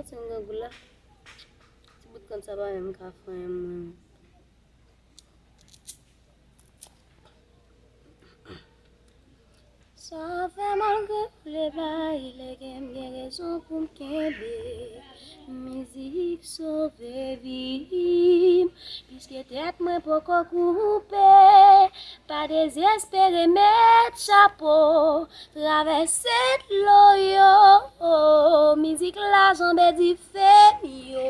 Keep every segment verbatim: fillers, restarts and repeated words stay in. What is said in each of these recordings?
Ti grangou la. Ti bout kann sa pa menm ka fè anyen mwen. Sa fè malgre m vle bay, lè gen m gen rezon pou m kenbe. Mizik sove vi m, piske tèt mwen poko koupe. Pa dezespere, met chapo, travèse dlo yo. Mizik la janbe dife m yo.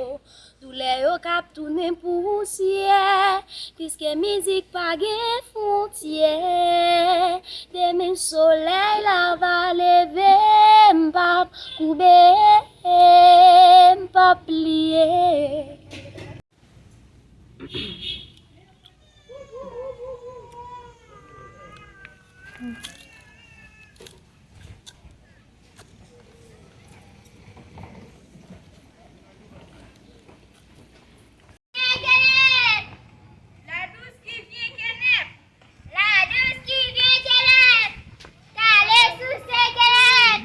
Doulè yo k ap tounen pousyè, piske mizik pa gen fwontyè. Demen solèy la va leve, m p ap koube, m p ap pliye. Ladous ki vyen kenèp. Ladous ki vyen kenèp. Kale souse kenèp.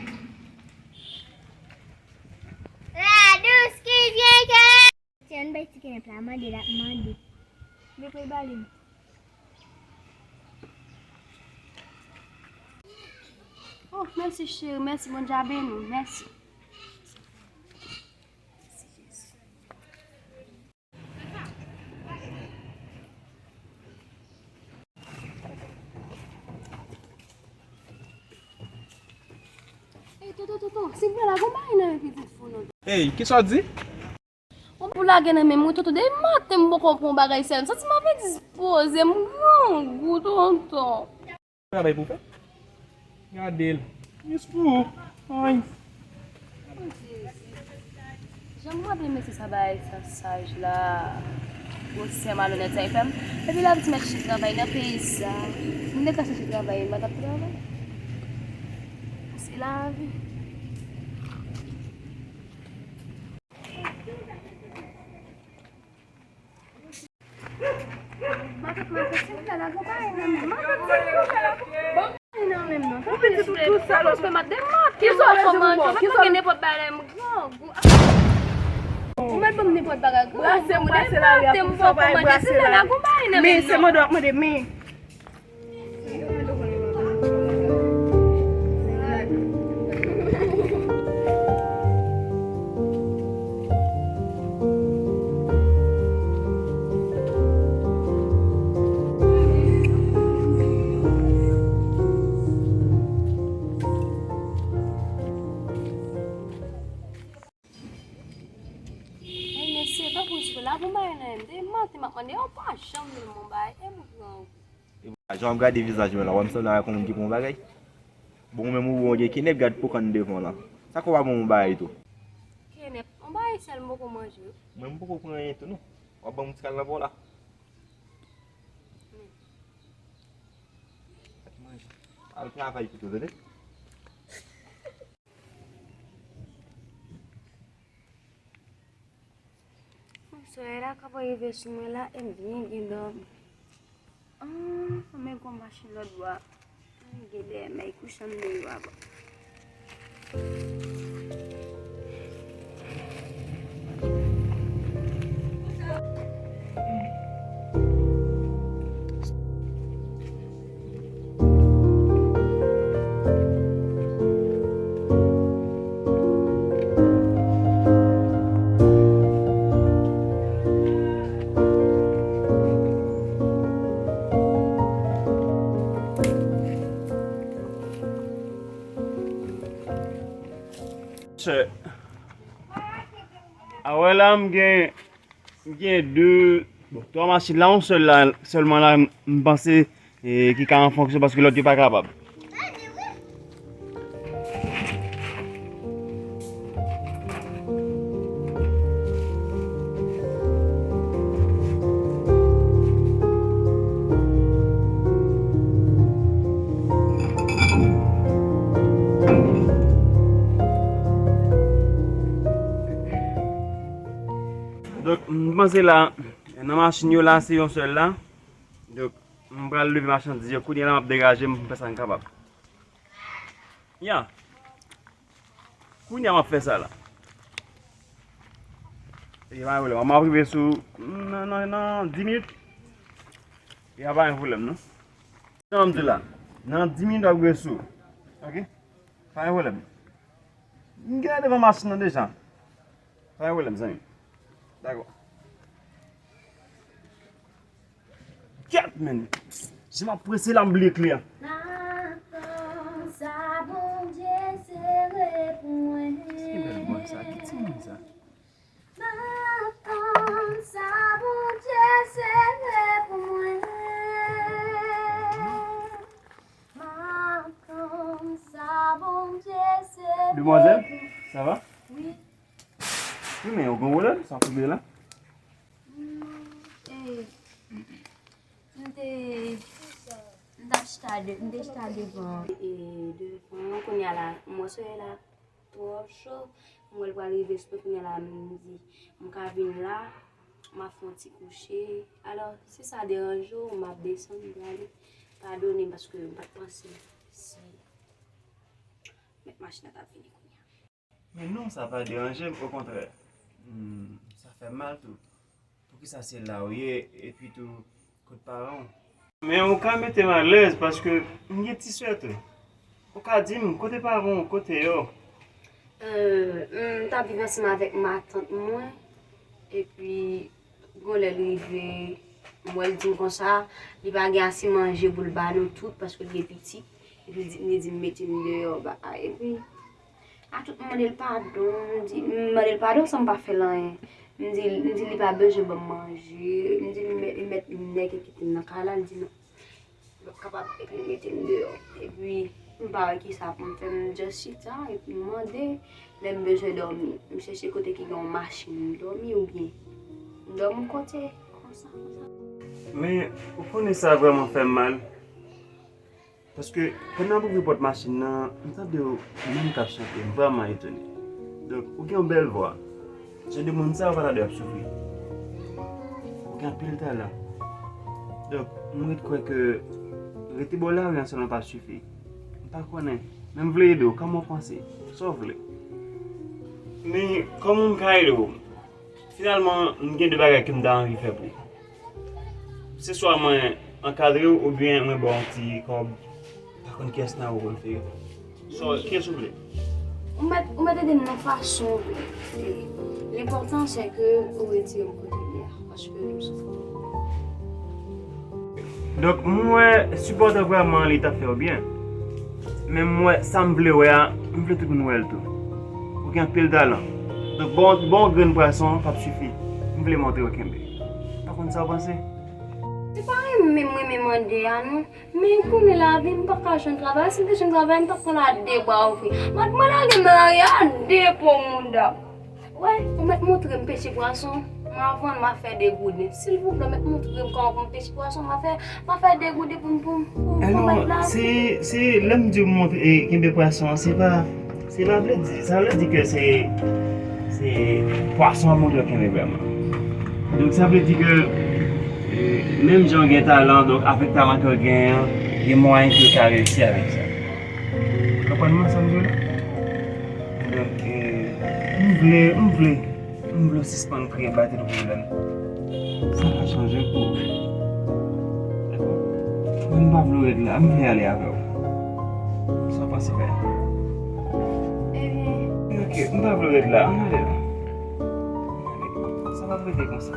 Ladous ki vyen kenèp. Ti ann bay ti kenèp la, mande l ap mande. Depi l ba li m. Oh, mèsi cheri, mèsi, Bondye a beni w, mèsi. Mèsi Jezi. Ey, tonton, tonton, silvouplè, la gon bagay nan men pitit fi w non. Ey, kisa w di? Yon pou lage nan men mwen, tonton, depi maten m poko pran yon bagay sèl. M santi m ap endispoze, m grangou, tonton. Travay pou fè? Gade l. Jis pou ou. Ay. Jan m raple mesye sa bay sa saj la. Gwosè malonèt sa y fè m. Epi l ap di m al chèche travay nan peyi sa. M te ka chèche travay, m pa t ap travay. Se lavi. Matant, matant, silvouplè, la gon bagay nan men m. Matant, silvouplè, la gon bagay nan men m non. Ou pitit ou tou salòp. Kisa w fè maten? Kisa w fè maten? Ou pa gen nenpòt bagay la, m grangou. Ou mèt ban m nenpòt bagay. Brase m, brase lari a pou sa w pa brase lari. Silvouplè, la gon bagay nan men m non. Men se mande w ap mande, men. Ay, mesye, tanpri, souple, la pou m bay nan men m. Depi maten m ap mande, yo pa janm ban m yon bagay, e m grangou. Jan w ap gade vizaj mwen la, w wè m sanble avèk yon moun ki pran yon bagay? Bon, ou menm ou gen kenèp, gad po kann devan w la. Sa k w pa ban m yon bagay tou? Kenèp, yon bagay sèl m poko manje wi. Mwen m poko pran anyen tou non. W ap ban m yon ti kal nan pa w la. Al travay pito, tande? Solèy la k ap rive sou mwen la, e m byen gen dòmi. Ah, men gon machin lòt bò a. M gen dèyè men kouch ann deyò a bon. Chè. A wè la, m gen, m gen de, bon, twa machin la, yon sèl la, sèlman la, m panse, e, ki ka an fonksyon, paske lòt yo pa kapab. Donk, m panse la, nan machin yo la, se yon sèl la. Donk, m pral leve machandiz yo. Kounye a la, m ap degaje m, m fè sa m kapab. Ya. Kounye a m ap fè sa la. E pa gen pwoblèm. M ap rive sou nan, nan, nan dis minit. E pa gen pwoblèm, non. Jan m di la, nan dis minit w ap rive sou. Ok? Pa gen pwoblèm. M gentan devan machin nan deja. Pa gen pwoblèm, zanmi. Dakò. Kèt, men. Si m ap prese la, m bliye kle a. Matant sa Bondye sere pou mwen. Ki bèl vwa sa? Ki timoun sa? Matant sa Bondye sere pou mwen. Matant sa Bondye sere pou mwen. Demoiselle, ça va? Wi. Wi, men ou gen pwoblèm, sa w koube la? Mm, eh, m te, m t ap chita de, m te chita devan. E devan, kounye a la, m wè solèy la twò cho, m wè l pral rive sou mwen, kounye a la, m di, m ka vin la, m ap fè yon ti kouche. Alò, si sa deranje w, m ap desann, m prale. Padone m, paske m pa t panse si mèt machin nan t ap vini kounye a. Men non, sa pa deranje m, okontrè. Hmm, sa fè m mal tou. Poukisa se la w ye, epi tou, kot paran w? Men ou ka mete m alèz, paske m gen ti sè tou. Ou ka di m, kote paran w, kote yo? Euh, m t ap viv ansanm avèk matant mwen, epi gon lè l rive, m wè l di m konsa, li pa gen ase manje pou l ba nou tout, paske l gen pitit, epi li di, li di m mete m deyò, ba, epi A tout, m mande l padon, m di, m mande l padon san m pa fè l anyen. M di, m di li pa bezwen ban m manje, m di li mèt, li mèt nèk e kite m nan kay la, li di non. Li p ap kapab, epi l mete m deyò. Epi, m pa wè kisa pou m fè, m just chita, epi m mande, lè m bezwen dòmi, m chèche kote ki gen yon machin, m dòmi oubyen m dòmi kote, konsa, konsa. Men, ou konnen sa vrèman fè m mal. Paske, pandan m ap ouvri pòt machin nan, m tande yon moun k ap chante, m vrèman etone. Donk, ou gen yon bèl vwa. Jan de moun sa yo pa ta dwe ap soufri. Ou gen anpil talan. Donk, m ret kwè ke rete bò lari an sèlman p ap sifi. M pa konnen, men m vle ede w, kòman w panse? Sa w vle? Men, kòman m ka ede w? Finalman, m gen de bagay ke m ta anvi fè pou ou. Se swa mwen ankadre w oubyen mwen ba w yon ti kòb, m pa konn kiyès nan ou pou l fè yo. Sa, kiyès ou vle? Ou mèt, ou mèt ede m nan fason w vle. E, lenpòtan, se ke ou retire m kote m ye a, paske m soufri. Donk, m wè sipòtè vrèman li t ap fè w byen. Men m wè sa m vle wè a, m vle tout moun wè l tou. Ou gen anpil talan. Donk, bon, bon grenn pwason p ap sifi. M vle montre w kenbe. Pa konn sa w panse? Se pa renmen m renmen mande a, non. Men konnen lavi, m pa ka jwenn travay. Si m te jwenn travay, m t ap pran l a de bra ouvri. Mwen, mwen lage m nan lari a de po mouda. Wè, ou mèt montre m peche pwason, m a vann, m a fè de gouden. Silvouplè, ou mèt montre m kòman pou m peche pwason, m a fè, m a fè de gouden pou m, pou m, pou m, pou m mèt la. Se, se, lè m di w montre, e, kenbe pwason an, se pa, se pa vle di, sa vle di ke se, se pwason an montre w kenbe vrèman. Donk, sa vle di ke, e, menm jan w gen talan, donk, avèk talan ke w genyen an, gen mwayen ke w ka reyisi avèk sa. Ou konprann mwen sa m di w la? Donk, e, m vle, m vle, m vle w sispann kreye batri pou m. Sa ka chanje pou ou. Dakò? Men m pa vle w ret la, m vle ale avè w. Sa w panse fè? Ebyen. Ok, m pa vle w ret la, ann ale la. Ann ale. Sa p ap rete konsa.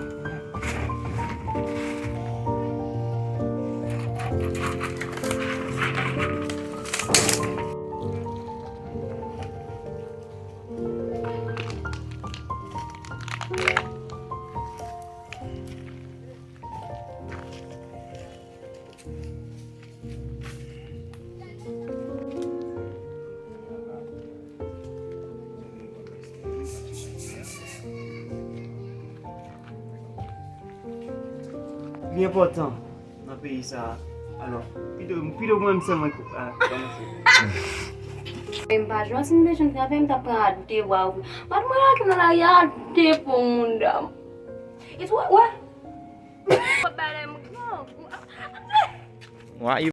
Li enpòtan nan peyi sa a. Alò, pito, pito mwen menm sèlman ki, a, kòmanse. Men m pa jwenn, si m te jwenn travay, m t ap pran a de bra ouvri. Madanm mwen la ki nan lari a de po mouda. E tou, wè. Wè. Why you